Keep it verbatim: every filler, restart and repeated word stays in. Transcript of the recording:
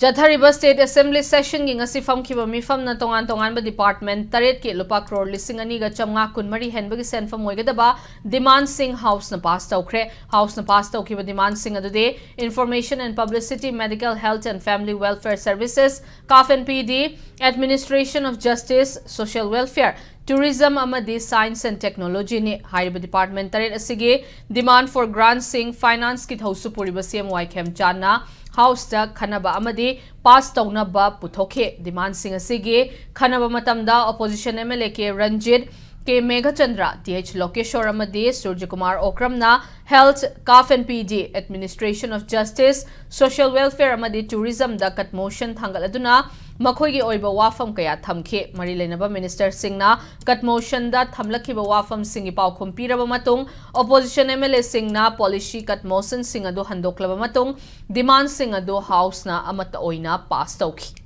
ꯆꯠꯊꯔꯤꯕ State Assembly Sessionꯒꯤ ꯉꯁꯤ ꯐꯝꯈꯤꯕ ꯃꯤꯐꯝꯅ ꯇꯣꯉꯥꯟ ꯇꯣꯉꯥꯟꯕ department ꯇꯔꯦꯠꯀꯤ ꯂꯨꯄꯥ ꯀ꯭ꯔꯣꯔ ꯂꯤꯁꯤꯡ ꯑꯅꯤꯒ ꯆꯥꯝꯃꯉꯥ ꯀꯨꯟꯃꯔꯤ ꯍꯦꯟꯕꯒꯤ ꯁꯦꯟꯐꯝ ꯑꯣꯏꯒꯗꯕ demandꯁꯤꯡ Houseꯅ pass ꯇꯧꯈ꯭ꯔꯦ꯫ Houseꯅ pass ꯇꯧꯈꯤꯕ demandꯁꯤꯡ ꯑꯗꯨꯗꯤ Information and Publicity, Medical, Health and Family Welfare Services, CAF and PD, Administration of Justice, Social Welfare, Tourism ꯑꯃꯗꯤ Science and Technologyꯅꯤ꯫ ꯍꯥꯏꯔꯤꯕ department ꯇꯔꯦꯠ ꯑꯁꯤꯒꯤ demand for grantꯁꯤꯡ financeꯀꯤ ꯊꯧꯁꯨ ꯄꯨꯔꯤꯕ CM ꯋꯥꯏ ꯈꯦꯝꯆꯥꯟꯅ Houseꯇ ꯈꯟꯅꯕ ꯑꯃꯗꯤ pass ꯇꯧꯅꯕ ꯄꯨꯊꯣꯛꯈꯤ꯫ Demandꯁꯤꯡ ꯑꯁꯤꯒꯤ ꯈꯟꯅꯕ ꯃꯇꯝꯗ opposition MLA K Ranjit, K Meghachandra, TH ꯂꯣꯀꯦꯁꯣꯔ ꯑꯃꯗꯤ ꯁꯨꯔꯖꯀꯨꯃꯥꯔ ꯑꯣꯀ꯭ꯔꯝꯅ Health, CAF and PD, Administration of Justice, Social Welfare ꯑꯃꯗꯤ Tourismꯗ cut motion ꯊꯥꯡꯒꯠꯂꯗꯨꯅ ꯃꯈꯣꯏꯒꯤ ꯑꯣꯏꯕ ꯋꯥꯐꯝ ꯀꯌꯥ ꯊꯝꯈꯤ꯫ ꯃꯔꯤ ꯂꯩꯅꯕ ministerꯁꯤꯡꯅ cut motionꯗ ꯊꯝꯂꯛꯈꯤꯕ ꯋꯥꯐꯝꯁꯤꯡꯒꯤ ꯄꯥꯎꯈꯨꯝ ꯄꯤꯔꯕ ꯃꯇꯨꯡ, opposition MLAꯁꯤꯡꯅ policy cut motionꯁꯤꯡ ꯑꯗꯨ ꯍꯟꯗꯣꯛꯂꯕ ꯃꯇꯨꯡ, demandꯁꯤꯡ ꯑꯗꯨ Houseꯅ ꯑꯃꯠꯇ ꯑꯣꯏꯅ pass ꯇꯧꯈꯤ꯫